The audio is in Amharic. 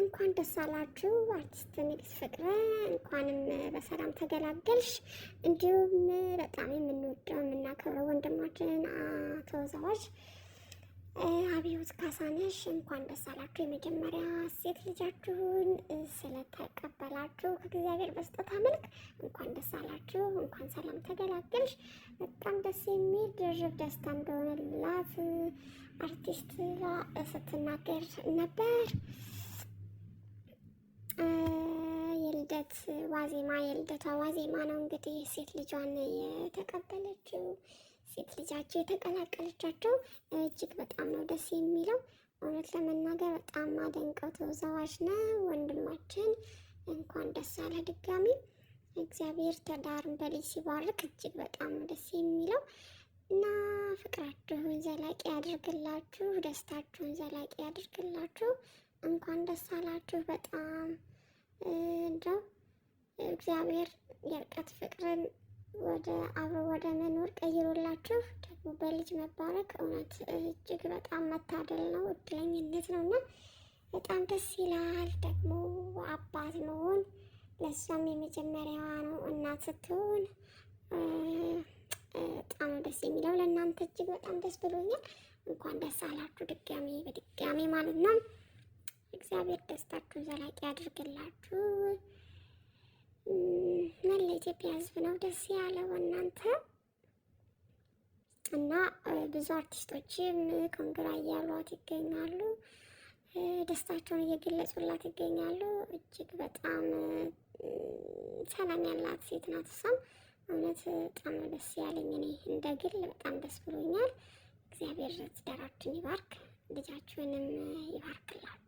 እንኳን ደስ አላችሁ አርቲስት ንግስት ፍቅረ፣ እንኳንም በሰላም ተገላገልሽ። እንዲሁም በጣም የምንወደው የምናከብረው ወንድማችን ተወዛዋዥ አብዮት ካሳነሽ እንኳን ደስ አላችሁ። የመጀመሪያ ሴት ልጃችሁን ስለተቀበላችሁ ከእግዚአብሔር በስጦታ መልክ እንኳን ደስ አላችሁ። እንኳን ሰላም ተገላገልሽ። በጣም ደስ የሚል ድርብ ደስታ እንደሆነላት አርቲስት ስትናገር ነበር። የልደት ዋዜማ የልደቷ ዋዜማ ነው እንግዲህ ሴት ልጇን የተቀበለችው፣ ሴት ልጃቸው የተቀላቀለቻቸው እጅግ በጣም ነው ደስ የሚለው። እውነት ለመናገር በጣም አደንቀው ተወዛዋዥ ነው ወንድማችን። እንኳን ደስ አለ ድጋሚ። እግዚአብሔር ትዳርን በልጅ ሲባርክ እጅግ በጣም ነው ደስ የሚለው እና ፍቅራችሁን ዘላቂ ያድርግላችሁ፣ ደስታችሁን ዘላቂ ያድርግላችሁ። እንኳን ደስ አላችሁ። በጣም እንደው እግዚአብሔር የርቀት ፍቅርን ወደ አብሮ ወደ መኖር ቀይሮላችሁ ደግሞ በልጅ መባረክ እውነት እጅግ በጣም መታደል ነው፣ እድለኝነት ነው እና በጣም ደስ ይላል። ደግሞ አባት መሆን ለእሷም የመጀመሪያዋ ነው እናት ስትሆን በጣም ደስ የሚለው። ለእናንተ እጅግ በጣም ደስ ብሎኛል። እንኳን ደስ አላችሁ ድጋሚ በድጋሚ ማለት ነው። እግዚአብሔር ደስታችሁን ዘላቂ ያድርግላችሁ። መላ ኢትዮጵያ ሕዝብ ነው ደስ ያለው እናንተ እና ብዙ አርቲስቶችም congra እያሏት ይገኛሉ። ደስታቸውን እየገለጹላት ይገኛሉ። እጅግ በጣም ሰላም ያላት ሴት ናት። እሷም እውነት በጣም ነው ደስ ያለኝ። እኔ እንደ ግል በጣም ደስ ብሎኛል። እግዚአብሔር ትዳራችሁን ይባርክ፣ ልጃችሁንም ይባርክላችሁ።